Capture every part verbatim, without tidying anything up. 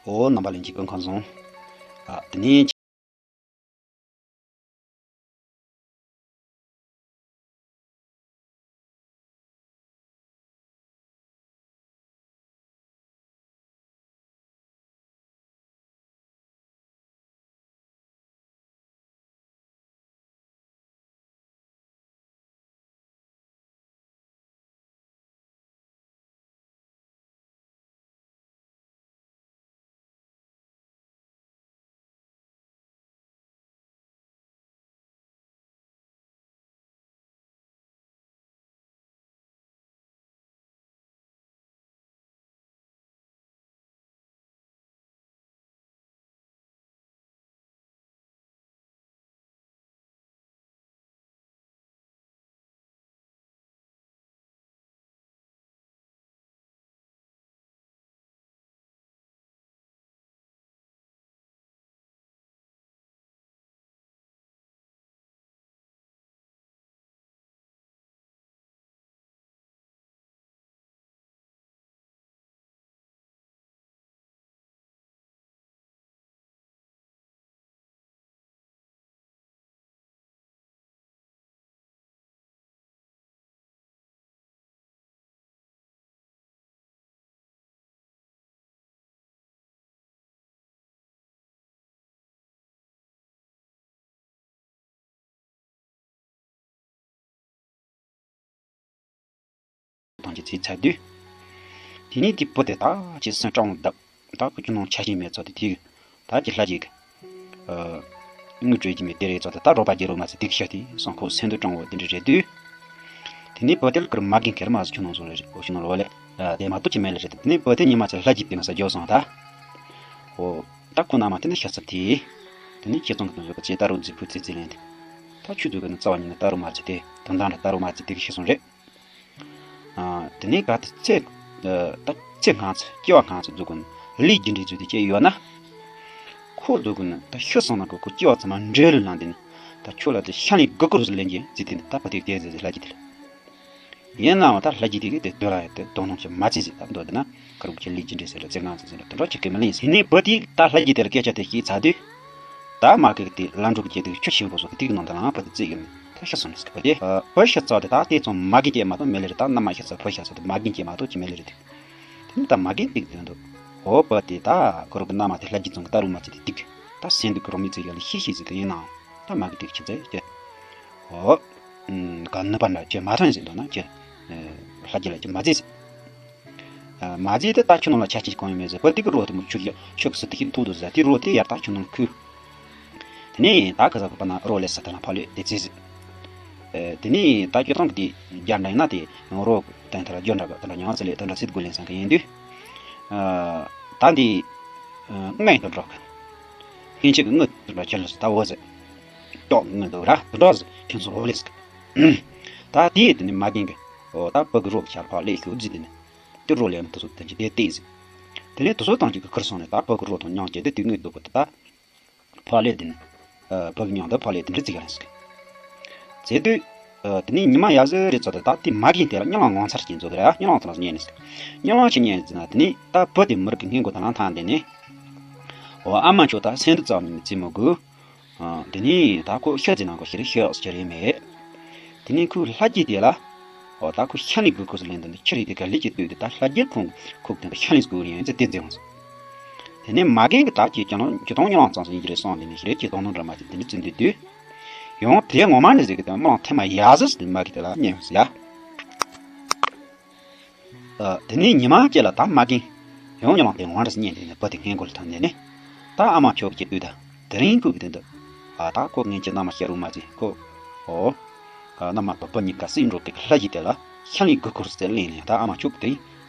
ཨོ་རྣམ་པ་ལྷན་རྒྱས་སྐུ་ཁམས་བཟང་། ཨ་དེ་ནས། དང་གི་ཚེ་ཚར་དུས། དེ་ནས་དེ་བུ་དེ་ད་ཅི་སེམས་སྤྲང་བོ་བརྡབ། ད་བུ་ཁྱོད་ནང་ཆ་ཤས་མེད་ཚོ་དེ་དེ་ད་ཅི་ལྷ་ཅིག་ཨ། དངུལ་སྤྲོད་ཀྱི་མེད་དེ་རེད་ཚོ་དེ་ད་རོགས་པ་རྒྱལ་རོགས་མ་ཚེ་དེ་གི་ཤ་དེ་སང་ཁོ་སེམས་འདུ་སྤྲང་བོ་དེ་འདྲ་རེད་དུས། དེ་ནས་བུ་དེ་ལ་ཀར་མ་རྒན་ཁེར་མ་ཟིག་ཁྱོད་ནང་བཟོ་རེད་རེད་འོ་ཤི་ནང་ལོ་ལེ། དེ་མ་གཏོགས་ཅི་མེད་ལེ་རེད་དེ་ནས་བུ་དེ་ཉི་མ་ཚེ་ལྷ་ཅིག་དེ་ང་ས་འཇོག་སོང་ད། ཨོ། ད་ཁོ་ན་མ་དེ་ནས་ཤ་ཚབ་དེ། དེ་ནས་ཁྱེད་ཚང་གི་དོན་ཡོད་པ་ཅེ་ད་རུང་རྫི་ཕུ་ཚེ་ཚེ་ལེན་དེ། ད་ཆུ་ཚོད་ཀྱི་ནི་རྩ་བ་ཉིད་ནས་ད་རུང་མ་ཚེ་དེ་དོན་དང་ར་ད་རུང་མ་ཚེ་དེ་གི་ཤི་སོང་རེད། ཨ། དེ་ནས་ག་དེ་ཚེ། ཨ། ད་ཚེ་སྔ་ཚེ་སྐྱེ་བ་སྔ་ཚེ་རྫོགས་ཀུན་ལས་རྒྱུ་འབྲས་ཚུལ་དེ་སྐྱེ་ཡོད་ན། ཁོ་རྫོགས་ཀུན་ད་ཤི་སོང་ན་ཁོ་ཁོ་སྐྱེ་བ་ཚང་མ་འབྲེལ་ལུས་ལངས་དེ་ནི་ད་ཁྱོད་ལ་དེ་ཤ་ལས་དགུ་སྐོར་ཟིག་ལེན་གྱི་ཟིག་དེ་ནི་ད་བུ་དེ་དེ་ཟེར་ཟེར་ལྷ་གྱི་དེ་ལ། ཡིན་ནའང་ད་ལྷ་གྱི་དེ་གི་དེ་དོན་ལ་ཡོད་དེ་དོ་སྣང་ཆེ་མ་བྱེད་ཟེར་ད་མདོ་དེ་ན་ཁ་རུབ་ཀྱི་ལས་ཀྱི་འདྲེ་ཟེར་ལ་ཚེ་ང་ཚེ་ཟེར་ལ་དོན་དག་ཆེ་གི་མི་ལེན་ཟེར་ནས་བུ་དེ་ད་ལྷ་གྱི་དེར་སྐད་ཆ་དེ་བཤད་ཚར་དུས། ད་མ་གི་དེ་ལ་འགྲོ་གི་དེ་ཆུ་ཆེན་པོ་སོགས་ཀྱི་དེ་གི་ནང་དུ་ལངས་བུ་དེ་བརྩིས་ཡོད་ནས་ད་ཤི་སོང་ནས་བུ་དེ་བུ་ཤི་ཚར་དེ་ད་དེ་ཚོ་མ་གི་སྐྱེས་མ་གཏོགས་མི་ལེ་རེད་ད་མནའ་མ་ཤི་ཚར་བུ་ཤི་ཚར་དེ་མ་གི་སྐྱེས་མ་གཏོགས་ཅི་མི་ལེ་རེད་དེ། དེ་ནི་ད་མ་གི་དེ་གི་དོན་དུ་འོ་བུ་དེ་ད་ཁོ་རང་གི་མནའ་མ་དེ་ལྷ་གྱི་ཚང་གི་ད་རུང་མ་ཚེ་དེ་དེ་གི་ད་སེམས་སྡུག་གི་རང་མི་ཚེ་ཡོད་ལ་ཤི་ཤི་ཟེར་གི་ཡིན་ནའང་ད་མ་གི་དེ་ཁྱི་ཚེ་ཀྱེ། ཨོ། ག་ནི་པ་འདྲ་ཅེས་མ་ཐོན་ཟིན་འདུག་ན་ཅེས། ལྷ་རྒྱལ་ལ་ཅེས་མ་བརྩིས་ཟིན། མ་བརྩིས་ཏེ་ད་ཁྱོད་ནང་ལ་ཆ་ཅིག་གང་ཡང་མེད་ཟེར་བུ་དེ་གི་རོ་དེ་མོ་ཆུ་ཡ་ཆུ་གི་སི་ཏི་ཤིན་ཐུག་འདུག་ཟེར་དེ་རོ་དེ་ཡར་ད་ཁྱོད་ནང་ཁུ། དེ་ནས་ད་ག་ཟ་གི་པ་ན་རོ་ལས་ས་དེ་ལ་ཕ་ལོས་དེ་བརྩིས་ཟིན། དེ་ནས་ད་ཁྱོད་ཐང་གི་དེ་རྒྱ་འདྲ་ཡིན་ན་དེ་རོ་དེ་ཐ་ར་རྒྱ་འདྲ་གི་དེ་འདྲ་ཉང་ཚེ་ལས་དེ་འདྲ་སྲིད་དགོས་ལེན་སང་གི་ཡིན་དུས། ད་འདི། ངའི་དེ་འགྲོ་གི། ཧིན་ཆི་གི་ངུ་དེ་འདྲ་ཁྱེར་ལ་སི་ད་འོ་ཟེར། ཏོག་ངུ་འདུག་ར་དེ་འདྲ་ཟེར་ཁྱེད་ཚོ་འོ་ལེ་ཟེར། ད་དེ་དེ་ནི་མ་རྒན་གི། འོ་ད་བུ་གི་རོགས་ཆར་ཕག་ལས་ཤོད་རྫི་དེ་ནི། དེ་རོ་ལས་མི་དེ་ཚོ་དེ་ཅི་དེ་བལྟས་ཟེར། དེ་ནས་དེ་ཚོ་ཐང་ཅིག་གི་ཁུར་སོང་ནས་ད་བུ་གི་རོགས་དང་མཉམ་བྱས་ཏེ་དེ་ངུ་འདུག་གི་དེ་ད། ཕག་ལས་དེ་ནི། བུ་གི་མྱིང་དུ་ཕག་ལས་དེ་འདྲ་བརྩི་ག་རེད་ཟེར། བརྩི་དུས། དེ་ནས་ཉི་མ་ཡར་ཟེར་རེ་ཚོ་དེ་དག་དེ་མ་གིན་དེ་ལ་གཉིད་ལམ་ངོ་མཚར་ཅན་ཚོ་གི་ར་གཉིད་ལམ་ཚང་ལ་ཉན་ནས་ཟེར། གཉིད་ལམ་ཞིག་ཉན་ཟེར་ན་དེ་ནས་ད་བུ་དེ་མི་རིགས་ཀྱི་སྔས་མགོ་དང་ལ་ཐང་དེ་ནས། འོ་ཨ་མ་ཁྱོད་ད་སེམས་སྡུག་ཙམ་ཉིད་བརྩི་མི་དགོས། དེ་ནས་ད་ཁོ་ཤ་ཟེར་ན་ཁོ་ཤི་རེ་ཤི་ཟེར་རེ་མེད། དེ་ནས་ཁོས་ལྷ་རྒྱལ་དེ་ལ། འོ་ད་ཁོ་ཤ་ལས་དགོས་ཁོ་ཟེར་ལན་དུ་འདི་ཁྱི་རིགས་དེ་ག་ལས་ཀྱི་ལྟོས་དེ་ད་ལྷ་རྒྱལ་ཁོང་ཁོག་དེ་འདི་ཤ་ལས་དགོས་ཡིན་ཟེར་དེ་མཛད་འོང་ཟེར། དེ་ནས་མ་རྒན་གྱི་བདག་གིས་ཀྱང་ཁྱི་དོང་གཉིད་ལམ་ཙམ་ཟིན་གྱི་རེད་སོང་དེ་ནས་ཤི་རེ་ཁྱི་དོང་ནང་འདྲ་མ་ཅིག་དེ་འདྲ་བརྩི་འདུག་དུས། ཡང་དེ་ངོ་མ་འདྲ་ཟེར་གི་དང་མི་ལང་ཐེ་མ་ཡ་ཟི་ཟེར་དེ་མ་གི་དེ་ལ་ཉན་ཟེར་ཡ། དེ་ནས་ཉི་མ་གཅིག་ལ་ད་མ་རྒན། ཡང་གཉིད་ལམ་དེ་ངོ་མ་འདྲ་ཟེར་ཉན་དེ་ནས་བུ་དེ་སྔས་མགོ་ལ་ཐོན་ནས་ནི། ད་ཨ་མ་ཁྱོད་ཀྱི་དུས་ད། དེ་རིང་ཁུག་གི་དེ་འདུག་ཨ་ད་ཁོ་ངན་གྱི་མནའ་མ་ཤ་རུ་མ་ཟེར་ཁོ། ཨོ། མནའ་མ་དང་བུ་གཉིས་ཀ་སྲིད་འགྲོ་གི་ལྷ་ཡི་དེ་ལ་ཤ་ལས་དགུ་ཁུར་ཟེར་ལེན་ལེན་ད་ཨ་མ་ཁྱོད་ཀྱི་དེ།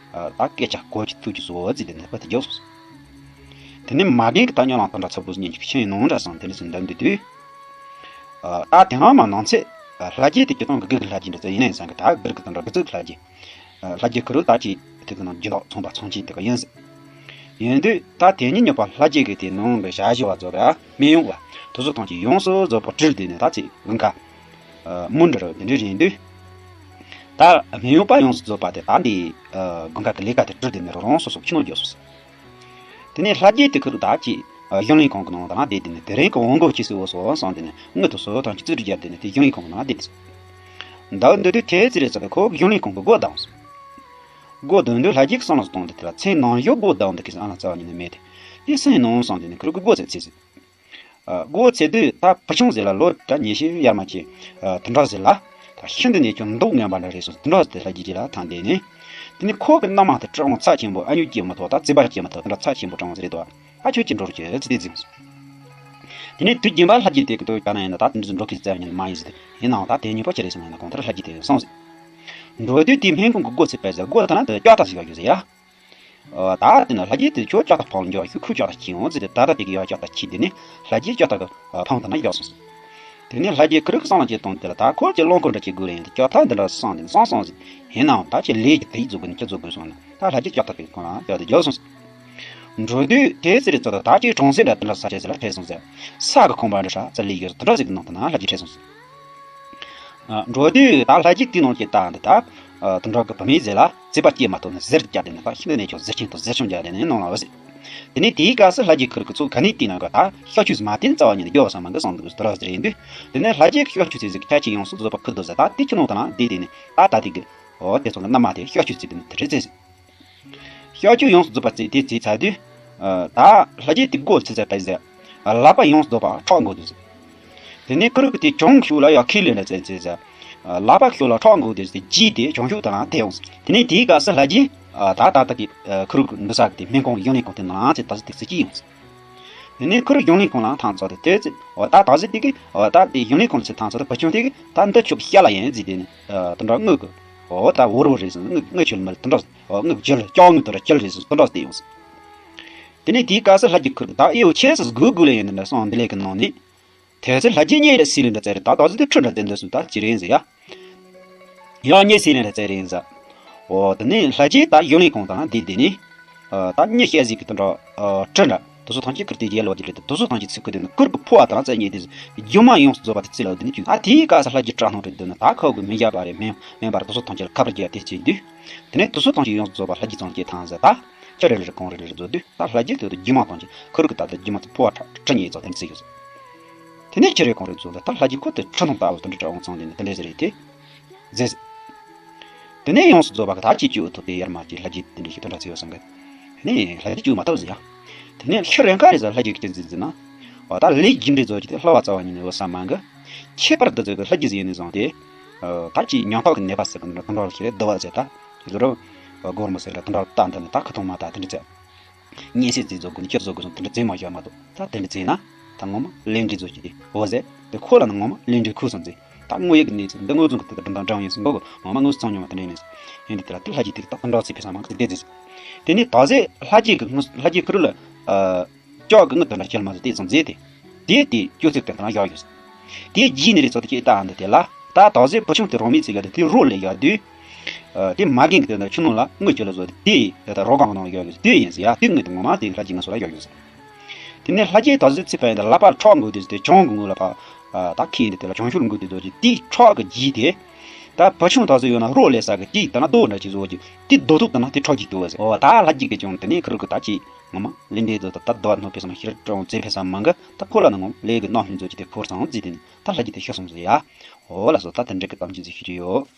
ད་སྐད་ཆ་གོ་གི་ཐུག་གི་བཟོ་བ་ཟེར་དེ་ནས་བུ་དེ་རྒྱོབ་སོང་། དེ་ནས་མ་རྒན་གྱི་ད་གཉིད་ལམ་དེ་འདྲ་ཚ་པོ་ཟིག་ཉན་གྱི་ཤིང་ནང་འདྲ་སང་དེ་འདྲ་ཟིག་འདམ་དུས་དུས། ད་དེ་སྔ་མ་ནང་ཚེ། ལྷ་རྒྱལ་དེ་སྤྱི་བཏང་གི་དགུ་གི་ལྷ་རྒྱལ་འདྲ་ཚོ་ཡིན་ནའི་སང་གི་ད་གུར་གི་དེ་འདྲ་དགུ་ཚིགས་ལྷ་རྒྱལ། ལྷ་རྒྱལ་ཁུ་རུ་ད་ཅི་དེ་གི་ནང་རྒྱུ་ནོར་ཚོང་པ་ཚོང་ཆེན་དེ་ག་ཡིན་ཟེར། ཡིན་དུས་ད་དེ་ཉིད་ཉོ་པ་ལྷ་རྒྱལ་གི་དེ་ནང་གི་ཞ་ཞི་བ་ཚོ་ར་མི་ཡོང་བ་དེ་ཚོ་ཐམས་ཅད་ཡོངས་སུ་རྫོགས་པ་བྲིས་དེ་ནས་ད་ཅི་དགུན་ཁ། མུན་འདྲ་རུ་དེ་འདྲ་རེད་དུས། ད་མི་ཡོང་པ་ཡོངས་སུ་རྫོགས་པ་དེ་ད་འདི་དགུན་ཁ་གི་ལས་ཀ་དེ་བྲིས་དེ་ནས་རང་རང་སོ་སོ་ཁྱིམ་ནང་འགྱོ་སོང་ཟེར། དེ་ནས་ལྷ་རྒྱལ་དེ་ཁུར་ད་ཅིག་གཞུང་ལས་ཁང་གི་ནང་དུ་ན་བསྡད་དེ་ནས་དེ་རིང་གི་དབང་གོ་ཅི་སྲིད་འོ་སོ་བསམ་དེ་ནས་དངུལ་དུ་སོ་ཐང་ཅིག་རྩིས་སྤྲོད་བརྒྱབ་དེ་ནས་དེ་གཞུང་ལས་ཁང་གི་ནང་བསྡད་དེ། མདའ་འདི་དུས་དེ་ཚེ་རེ་ཙམ་ཁོ་གཞུང་ལས་ཁང་གི་སྒོ་བསྡམས་སོང་། སྒོ་བསྡམས་དུས་ལྷ་རྒྱལ་གྱི་བསམ་བློ་བཏང་དེ་དེ་ལ་མཚན་ནམ་ཞོག་སྒོ་བསྡམས་འདུག་གི་ཨ་ལ་རྩ་བ་ཉིད་ནས་མེད་དེ། དེ་སེམས་ནང་བསམ་དེ་ནས་ཁུར་གི་སྒོ་ཚེ་ཚེ་ཟིན། སྒོ་ཚེ་དུས་ད་བུ་ཆུང་ཟེར་ལ་ལོ་ད་ཉི་ཤུ་ཡར་མ་ཆེ་དེ་འདྲ་ཟེར་ལ། ད་ཤིན་ཏུ་ནས་ཀྱང་མདོག་ངན་པ་འདྲ་རེད་སོང་དེ་འདྲ་ཟེར་ལྷ་རྒྱལ་རྗེས་ལ་ཐང་དེ་ནས། དེ་ནས་ཁོ་གི་མནའ་མ་དེ་སྤྲང་ཚད་ཆེན་པོ་ཨ་མྱུག་སྐྱེས་མ་ཐོག་ད་རྩིས་པ་སྐྱེས་མ་ཐོག་དེ་འདྲ་ཚད་ཆེན་པོ་སྤྲང་ཟེར་རེད་དོ། ཨ་ཁྱོད་ཀྱི་འགྲོ་རུ་ཁྱོད་ཚེ་དེ་འཛིན་སོང་། དེ་ནས་དུས་རྒྱུན་པ་ལྷ་རྒྱལ་དེ་གི་དུས་ཀྱང་ན་ཡིན་ན་ད་དེ་འདྲ་འགྲོ་གི་རྩ་བ་ཉིད་ནས་མ་ཡིན་ཟེར་དེ་ཡིན་ནའང་ད་དེ་ཉིན་པོ་ཅི་རེད་སོང་ཡིན་ན་གང་ལྟར་ལྷ་རྒྱལ་དེ་སོང་ཟེར། འགྲོ་དུས་དེ་སྨན་ཁང་གི་སྒོ་ཚེ་པས་ཟེར་སྒོ་ད་ན་དེ་ལྕགས་ཐག་ཟིག་ཡོད་རྒྱུ་ཟེར་ཡ། ཨ། ད་དེ་ན་ལྷ་རྒྱལ་དེ་ཁྱོད་ལྕགས་ཐག་འཕང་འཇོག་ཤུ་ཁུ་ལྕགས་ཐག་ཁྱེར་འོང་ཟེར་ཏེ་ད་ལྟ་དེ་གི་ཡོད་ལྕགས་ཐག་ཁྱེར་དེ་ནི་ལྷ་རྒྱལ་ལྕགས་ཐག་གི་འཕང་དེ་ན་བཞག་སོང་ཟེར། དེ་ནི་ལྷ་རྒྱལ་ཁུ་རུ་གི་སང་ལ་ཅེ་གཏོང་དེ་ལ་ད་ཁོ་ཅེ་སློང་ཁོ་འདྲ་ཅེ་དགོས་རེད་ཡིན་ཏེ་ལྕགས་ཐག་འདི་འདྲ་སང་དེ་སང་སང་ཟེར། ཡིན་ནའང་ད་ཅེ་ལས་ཀྱི་དེ་ཡི་རྫོགས་དགོས་ནི་ཁྱེད་རྫོགས་དགོས་སོང་ན་ད་ལྷ་རྒྱལ་ལྕགས་ཐག་གི་ཁོ་ན་བཞག་དེ་བརྒྱབ་སོང་ཟེར། འགྲོ་དུས་དེ་ཟེར་རེད་ཚོད་ད་ད་ཅེ་གྲོང་གསེབ་འདྲ་དེ་འདྲ་ས་ཆ་ཟེར་ལ་ཕེབས་སོང་ཟེར། ས་གི་ཁང་པ་འདྲ་ཧྲ་ཙ་ལས་ཡོད་དེ་འདྲ་ཟེར་གི་ནང་དུ་ན་ལྷ་རྒྱལ་ཕེབས་སོང་ཟེར། འགྲོ་དུས་ད་ལྷ་རྒྱལ་དེའི་ནང་གི་ད་འདི་ད་དུང་གྲོགས་ཀྱི་བུད་མེད་ཟེར་ལ་རྩིས་པ་སྐྱེས་མ་ཐོག་ནས་ཟེར་རྒྱ་དེ་ནས་ད་ཤིན་ཏུ་ནས་ཀྱང་ཟེར་ཆེན་དུ་ཟེར་ཆུང་རྒྱ་དེ་ནས་ནང་ལ་འོ་ཟེར། དེ་ནས་དེའི་སྐབས་སུ་ལྷ་རྒྱལ་ཁུར་གི་ཚོ་ག་ནས་བལྟས་ན་ག་ད་ཤ་ཆུས་མ་བསྟན་རྩ་བ་ཉིད་ནས་རྒྱོབ་ས་མ་གི་སང་འདུག་ཟེར་ར་ཟེར་ཡིན་དུས། དེ་ནས་ལྷ་རྒྱལ་གྱི་ཤ་ཆུ་ཚེ་ཟིག་ཁྱ་ཆེ་ཡོངས་སུ་རྫོགས་པ་ཁུར་དུ་ཟེར་ད་དེ་ཁྱི་ནང་དུ་ན་བསྡད་དེ་ནས་ད་ད་དེ་གི་འོ་དེ་ཚོ་གི་མནའ་མ་དེ་ཤ་ཆུ་ཚེ་དེ་ནས་དེ་རེད་ཟེར། ཤ་ཆུ་ཡོངས་སུ་རྫོགས་པ་ཚེ་དེ་ཚེ་ཚ་དུས། ད་ལྷ་རྒྱལ་དེ་སྒོ་ཚེ་ཚ་པས་ཟེར། ལག་པ་ཡོངས་སུ་རྫོགས་པ་ཁྲག་འགོ་དུས་ཟེར། དེ་ནས་ཁུ་རུ་གི་དེ་བྱང་ཤུགས་ལ་ཡ་ཁས་ལེན་ལ་བཙན་ཚེ་ཟེར། ལག་པ་ཤུགས་ལ་ཁྲག་འགོ་དུས་ཟེར་རྗེས་དེ་བྱང་ཤུགས་དང་དེ་ཡོངས་ཟེར། དེ་ནས་དེའི་སྐབས་སུ་ལྷ་རྒྱལ་ད་ད་ད་གི་ཁུ་རུ་གི་འདུ་ས་གི་དེ་སྨན་ཁང་གཞུང་ལས་ཁང་དེ་ནང་ཚེ་ད་ཟེར་དེ་ཚེ་སྐྱིད་ཡོངས་ཟེར། དེ་ནས་ཁུ་རུ་གཞུང་ལས་ཁང་ལ་ཐང་ཚོ་དེ་དེ་ཚེ་འོ་ད་ད་ཟེར་དེ་གི་འོ་ད་དེ་གཞུང་ལས་ཁང་ཚེ་ཐང་ཚོ་དེ་བུ་ཆུང་དེ་གི་ད་འདི་ཆུ་གི་ཤ་ལ་ཡན་ཟེར་དེ་ནས་དེ་འདྲ་དངུལ་གི་འོ་ད་འོར་བོ་རེད་ཟེར། དངུལ་དངུལ་ཆུ་ལ་མ་རེད་དེ་འདྲ། ཨོ་དངུལ་སྒྱུར་ལྕགས་དངུལ་དུ་ར་སྒྱུར་རེད་ཟེར་དུ་འདྲ་སྟེ་ཡོང་ཟེར། དེ་ནས་དེའི་སྐབས་སུ་ལྷ་རྒྱལ་ཁུར་ད་ཨེ་ཡོ་ཆེ་སུ་སྒུག་དགོས་ལེ་ཡིན་འདི་འདྲ་སོང་འདི་ལས་ཀྱི་ནང་ནས། དེ་ཚེ་ལྷ་རྒྱལ་གཉིས་ལ་སྲིད་ལེན་འདྲ་བཙལ་རེད་ད་ད་ཟེར་དུ་ཁྲི་འདྲ་བཙལ་འདོད་སོང་ད་ཅི་རེད་ཟེར་ཡ། ཡང་གཉིས་སྲིད་ལེན་འདྲ་བཙལ་རེད་ཟེར། ཨོ་དེ་ནས་ལྷ་རྒྱལ་ད་གཞུང་ལས་ཁང་དང་འདི་འདི་ནས། ད་གཉིས་བཤད་ཟིག་གི་དུ་འདྲ། ཁྲི་འདྲ་དུ་སུ་ཐང་ཆེ་ཁུར་དེ་རྒྱལ་ལོ་རྒྱུ་རེད་དུ་སུ་ཐང་ཆེ་ཚིག་ཁུར་དེ་ནི་ཁུར་གི་ཕོ་བ་དང་རྩ་གཉིས་དེ་རྒྱུ་མ་ཡོངས་སུ་རྫོགས་པ་དེ་རྩིས་ལ་འོ་དེ་ནི་བཅུག་ད་དེའི་སྐབས་སུ་ལྷ་རྒྱལ་སྐྲག་སྣང་རེད་འདུག་ན་ད་ཁོ་གི་མི་བཞག་པ་རེད་མིན་མིན་པར་དུ་སུ་ཐང་ཆེ་ལ་ཁ་པར་རྒྱག་དེ་བྱེད་དུས། དེ་ནས་དུ་སུ་ཐང་ཆེ་ཡོངས་སུ་རྫོགས་པ་ལྷ་རྒྱལ་ཚང་སྐྱེས་ཐང་ཟེར་ད། ཁྱི་རེ་རེ་གང་རེ་རེ་རྫོགས་དུས་ད་ལྷ་རྒྱལ་དེ་དུ་རྒྱུ་མ་ཐང་ཆེ་ཁུར་གི་ད་ལྟ་རྒྱུ་མ་དེ་ཕོ་བ་ཁྲ་ཁྲི་གཉིས་རྫོགས་དེ་ནས་རྩིས་ཡོད་ཟེར། དེ་ནས་ཁྱི་རེ་གང་རེ་རྫོགས་ད་ད་ལྷ་རྒྱལ་ཁོ་དེ་ཁྲི་ནང་ལྟ་བུ་དེ་འདྲ་གྲགས་འོང་ཚང་དེ་ནས་དེ་འདྲ་ཟེར་རེད་དེ། མཛད་ཟེར། དེ་ནས་ཡོངས་སུ་རྫོགས་པ་གི་ད་ཅི་བཅུག་ཐུབ་པའི་ཡར་མ་ཅི་ལྷ་རྒྱལ་དེ་འདྲ་ཞིག་དོན་དག་ཚེ་ཡོད་བསམ་གི། དེ་ནས་ལྷ་རྒྱལ་བཅུག་མ་ཐུབ་ཟེར་ཡ། དེ་ནས་ཤི་རན་ཁ་རེ་ཟེར་ལྷ་རྒྱལ་གྱི་ཅི་ཟེར་ཟེར་ན། འོ་ད་ལས་རྒྱུ་འབྲས་ཚོ་ཅི་དེ་ལྷ་བ་རྩ་བ་ཉིད་ནས་འོ་ས་མང་གི། ཁྱད་པར་དུ་ཟེར་གི་ལྷ་རྒྱལ་ཟེར་ནས་བཟུང་སྟེ། ད་ཅི་ཉམ་ཐག་གི་ནད་པ་ཟེར་གི་འདྲ་དོན་དག་ཞིག་རེད་འདུ་བ་ཟེར་ད། ཟོ་ར། སྒོར་མོ་ཟེར་ལ་དོན་དག་ད་འདི་ནི་ད་ཁ་ཐོང་མ་ད་དེ་འདྲ་ཚེ། གཉིས་སྲིད་རྩིས་བཟོ་དགོས་ནི་ཁྱེད་བཟོ་དགོས་སོང་དེ་འདྲ་རྩིས་མ་བཞག་མ་གཏོགས་ད་དེ་འདྲ་རྩིས་ན། ད་ངོ་མ་ལས་འབྲས་བཟོ་གི་དེ་འོ་ཟེར། དེ་ཁོ་ལ་ནི་ངོ་མ་ལས་འབྲས་ཁུག་སོང་ཟེར། ད་དངོས་ཡོད་ཀྱི་གནས་ཚུལ་འདི་དངོས་བྱུང་གི་དེ་དང་འདྲ་འདྲ་ཡིན་ཟེར་འགོ་གི་ངོ་མ་དངོས་སུ་ཚང་མྱོང་བ་དེ་འདྲ་ཡིན་ཟེར། ཡིན་དེ་དེ་ལ་དེ་ལྷ་རྒྱལ་དེ་ད་དང་འདྲ་ཚིག་ཕེ་ས་མང་གི་དེ་དེ་ཟེར། དེ་ནས་ད་ཟེར་ལྷ་རྒྱལ་གི་ལྷ་རྒྱལ་ཁུ་རུ་ལ། ལྕགས་ཀྱི་དངུལ་དེ་འདྲ་ཁྱེར་མ་ཟེར་དེ་ཙམ་མཛད་དེ། དེ་དེ་གཅོད་ཚིག་དེ་དང་བཞག་ཡོད་ཟེར། དེ་རྗེས་ནས་རེ་ཚོ་དེ་ཅེས་ལྟ་འདི་དེ་ལ། ད་ད་གཟོད་བུ་ཆུང་དེ་རང་མི་ཚིག་ག་དེ་དེ་རོ་ལས་ཡག་དུས། དེ་མ་རྒན་གི་དེ་ན་ཆུ་ནང་ལ་དངུལ་ཅི་ལ་བཟོ་དེ་དེ་ད་རོ་གང་ནང་ཡག་གི་དེ་ཡིན་ཟེར་ཡ་དེ་དངུལ་དེ་ངོ་མ་དེ་ལྷ་རྒྱལ་ང་ཚོ་ལ་ཡག་ཡོད་ཟེར། དེ་ནས་ལྷ་རྒྱལ་ད་གཟོད་ཚིག་པ་ཡིན་ད་ལག་པ་ཁྲག་འགུལ་དེ་དེ་བྱང་གི་ངུ་ལ་ཕ། ད་ཁྱི་ཡིན་དེ་དེ་ལ་བྱང་ཤུལ་འགུལ་དེ་བཟོ་གི་དེ་ཁྲག་གི་རྗེས་དེ། ད་བུ་ཆུང་ད་གཟོད་ཡོད་ན་རོ་ལས་ས་གི་དེ་ད་ན་རྡོ་འདྲ་ཅིག་བཟོ་གི་དེ་རྡོ་ཐུག་ད་ན་དེ་ཁྲག་གི་དེ་བ་ཟེར། འོ་ད་ལྷ་རྒྱལ་གི་ཅུང་དེ་ནས་ཁུར་གི་ད་ཅི། ངོ་མ་ལས་འབྲས་ཚོ་ད་ལྟ་བ་ནོར་ཕེ་སམ་ཤེར་ཀྲོང་ཙེ་ཕེ་སམ་མང་གི་ད་ཁོ་ལ་ནི་ངོ་ལས་གི་རྣམ་སྨིན་ཚོ་ཅི་དེ་ཁོར་སང་ཙི་དེ་ནི་ད་ལྷ་རྒྱལ་དེ་ཤི་སོང་ཟེར་ཡ། འོ་ལ་སོ་ད་དེ་འདྲ་གི་གཏམ་རྒྱུད་ཅིག་ཤི་རྒྱུ་ཡོད།